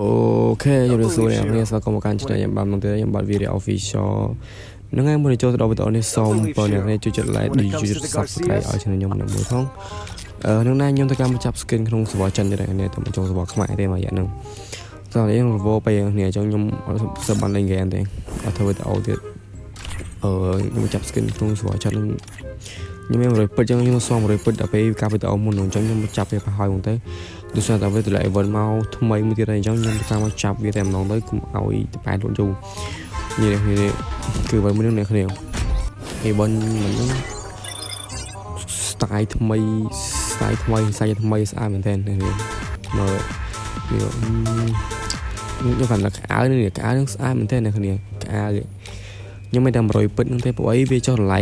OK ជម្រាបសួរអ្នកនាងស្វាគមន៍មកកាន់ channel ខ្ញុំបាទមកទៀតខ្ញុំបាទ Video Official ហ្នឹងហើយមុននឹងចូលទៅដល់វីដេអូនេះសូមបងអ្នកនាងជួយចុច like ជួយចុច Subscribe ឲ្យ channel ខ្ញុំម្នាក់មួយផងអឺនឹងណាខ្ញុំទៅកម្មចាប់ skin ក្នុង server ចិនទេអ្នកនាងតែមកចូល server ខ្មែរទេមួយរយៈហ្នឹងតោះនេះរវល់ទៅគ្នាអញ្ចឹងខ្ញុំអត់សូវបានលេង game ទេអត់ធ្វើវីដេអូទៀតអឺខ្ញុំចាប់ skin ក្នុង server ចិនហ្នឹងខ្ញុំមាន100ពេជ្រអញ្ចឹងខ្ញុំសុំ100ពេជ្រដល់ពេលកាលវីដេអូមុនអញ្ចឹងខ្ញុំចាប់វាប្រហើយហ្មងទៅដោយសារតែវាតម្លាក់ event មកថ្មីមួយទៀតហើយអញ្ចឹងខ្ញុំទៅមកចាប់វាតែម្ដងទៅកុំឲ្យតប៉ែលួតយូរនេះនេះគឺ event មួយនេះអ្នកគ្នា event មិនហ្នឹង style ថ្មី style ថ្មីសាច់ថ្មីស្អាតមែនទែននេះមើលនេះខ្ញុំគាត់ថាកៅអៅនេះកៅអៅនឹងស្អាតមែនទែនអ្នកគ្នាកៅអៅខ្ញុំមិនតែ100ពេជ្រហ្នឹងទេព្រោះអីវាចុះតម្លៃ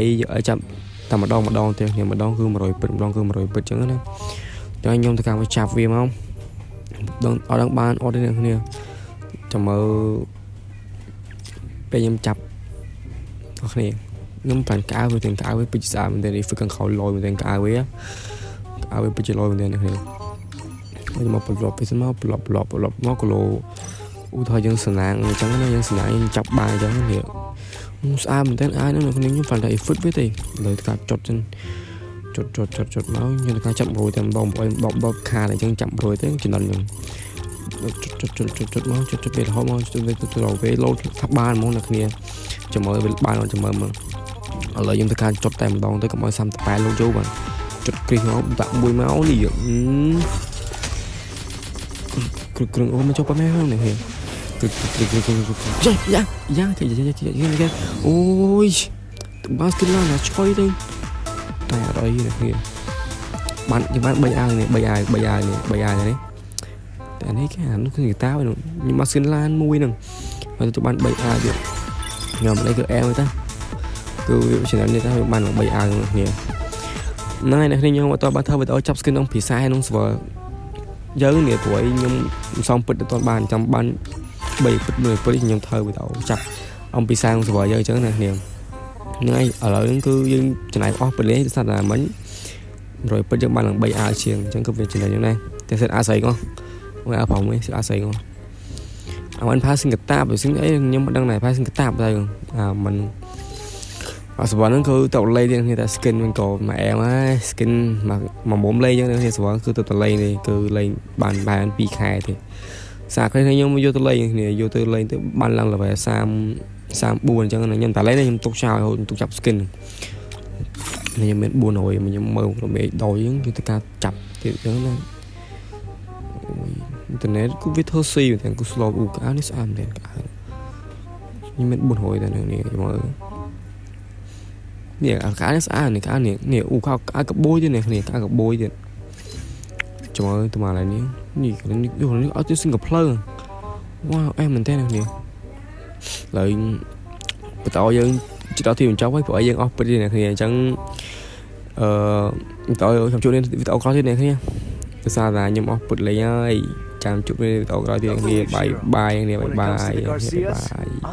ចាប់តែម្ដងម្ដងទេគ្នាម្ដងគឺ100ពេជ្រម្ដងគឺ100ពេជ្រអញ្ចឹងណាចឹងខ្ញុំទៅកម្មចាប់វាមកដឹងអត់ដឹងបានអត់ទេអ្នកគ្នាចាំមើលពេលខ្ញុំចាប់អស់គ្នាខ្ញុំប្រាំកៅវាទាំងកៅវាពិតស្អាតមែនទែននេះហ្វឹកខាងក្រោយលយមែនទែនកៅវាកៅវាពិតជាលយមែនទែនអ្នកគ្នាខ្ញុំមកប្រឡប់ពីសិនមកប្រឡប់ប្រឡប់ប្រឡប់មកគីឡូឧទាហរណ៍យើងសណាងអញ្ចឹងណាយើងសណាងយើងចាប់បាយអញ្ចឹងនេះស្អាតមែនទែនអាយហ្នឹងអ្នកគ្នាខ្ញុំហ្វាន់តែ effect វាទេលើការចុចចឹងចុចចុចចុចចុចមកខ្ញុំការចាប់100តែម្ដងព្រោះដបដបខាតអញ្ចឹងចាប់100ទៅចំណិនខ្ញុំចុចចុចចុចចុចចុចមកចុចចុចវារហូតមកចុចវាទៅដល់វាលោតថាបានហ្មងអ្នកគ្នាចាំមើលវាបានចាំមើលមើលឥឡូវខ្ញុំទៅការចុចតែម្ដងទៅកុំឲ្យសាំតប៉ែលោតចូលបាទចុចគ្រីសមកដាក់មួយមកនេះគ្រឹងគ្រឹងអូមកចុះប៉ែមែននេះគ្រឹងគ្រឹងគ្រឹងគ្រឹងយ៉ាយ៉ាយ៉ាយ៉ាយ៉ាយ៉ាអូយបាស្គីឡាណាឆ្កុយទៅតែអត់អីនេះគ្នាបានយើងបាន3អាវនេះ3អាវ3អាវនេះ3អាវនេះតែនេះគេអានោះគឺហ្គីតាខ្ញុំមក skin ឡានមួយហ្នឹងហើយទៅបាន3អាវទៀតខ្ញុំនេះគឺអែមតាគឺវាឆ្នាំនេះតាបាន3អាវគ្នាហ្នឹងហើយអ្នកគ្នាខ្ញុំអត់តបានធ្វើវីដេអូចាប់ skin ក្នុងភាសាក្នុង server យើងនេះព្រោះខ្ញុំមិនសមពិតទៅបានចាំបាន3ពិតមួយពិតខ្ញុំធ្វើវីដេអូចាប់អំពីសាក្នុង server យើងអញ្ចឹងណាគ្នាហ្នឹងហើយឥឡូវហ្នឹងគឺយើងចំណាយអស់ពេលនេះដោយសារតែមិញ100ពិតយើងបានឡើង3អាវជាងអញ្ចឹងគឺវាចំណេញហ្នឹងដែរតែសិតអាស្អីកោះអាវប្រមួយសិតអាស្អីកោះអាមិនផាសិងកតាបសិងអីខ្ញុំមិនដឹងដែរផាសិងកតាបតែអាមិនអាសវណ្ណហ្នឹងគឺទៅលេងទៀតគ្នាតែ skin មិនក៏មួយអែមហើយ skin មកមួយមុំលេងអញ្ចឹងគ្នាសវណ្ណគឺទៅលេងនេះគឺលេងបានបាន2ខែទេសារគ្នាខ្ញុំយកទៅលេងគ្នាយកទៅលេងទៅបានឡើង level 30 34អញ្ចឹងខ្ញុំតែលេងខ្ញុំទុកចោលរហូតទុកចាប់ skin ខ្ញុំមាន400ខ្ញុំមើលរមេដោយហ្នឹងគឺទៅការចាប់ទៀតអញ្ចឹងណាអូយអ៊ីនធឺណិតគឺវាធ្វើស៊ីមែនគឺ slow អូកៅនេះស្អាតមែនកៅខ្ញុំមាន400តែនេះមើលនេះអាកៅនេះស្អាតនេះកៅនេះនេះអូកៅកៅកបួយទៀតនេះគ្នាកៅកបួយទៀតចាំមើលទៅមកឡើយនេះនេះនេះនេះអត់ទៅសិង្ហភ្លើវ៉ាវអែមែនតើនេះឡើយបន្តយើងជិតដល់ទីបញ្ចប់ហើយព្រោះអីយើងអស់ពិតទេអ្នកគ្នាអញ្ចឹងអឺបន្តខ្ញុំជួបនេះវីដេអូក្រោយទៀតអ្នកគ្នាដោយសារតែខ្ញុំអស់ពិតលេងហើយចាំជួបនេះវីដេអូក្រោយទៀតអ្នកគ្នាbye bye គ្នា bye bye bye.